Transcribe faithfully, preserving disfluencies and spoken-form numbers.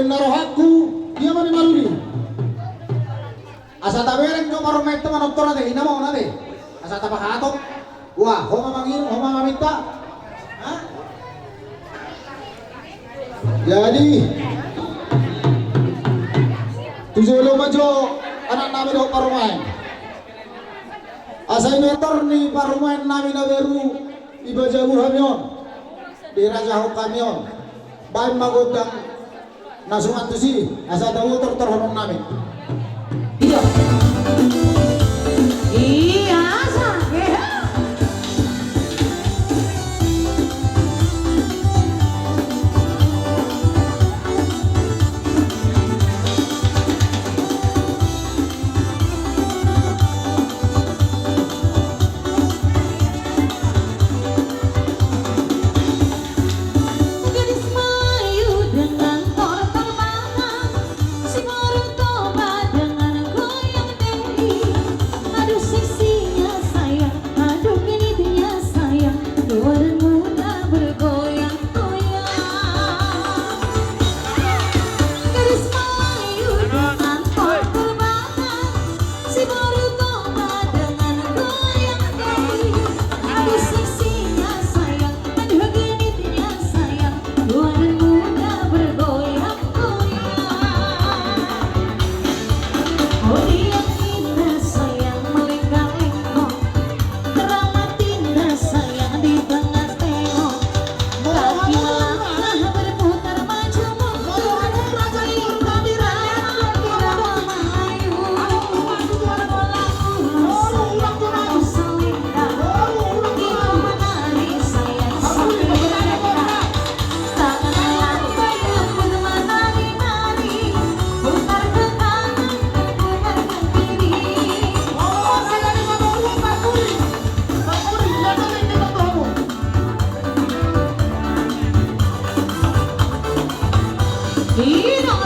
Na rohangku, dia ma ni maruli. Asa tabereng jo parumaenta manortor ate, ina ma on ate. Asa tapahato. Wah, ho ma manginum, ho ma maminta. Hah? Jadi, tu jolo ma jo anak nami dohot parumaen. Asa i ma tor ni parumaen nami na baru dipajabu hami on, dirajahon hami on. Baen ma gondang na suman tusi, asa tau tortorhonon nami. Iya. Iya, asa. Gadis Melayu dengan tortor batang, si Boru Toba dengan goyang diri. Aduh seksinya sayang, aduh genitnya sayang, tua dan muda bergoyang-goyang. Gadis Melayu dengan tortor batang, si Boru Toba dengan goyang diri. Aduh seksinya sayang, aduh genitnya sayang, tua dan muda bergoyang-goyang. Oh, dia indah sayang, melengkang-lengkong, keramat indah sayang di tengah tengok. Kaki melangkah berputar maju mundur, irama-irama melayu. Bola kurus selendang, itu menari sayang sambil bergerak. Tangan lambai lembut menari-nari, putar ke kanan dan putar ke kiri. Ina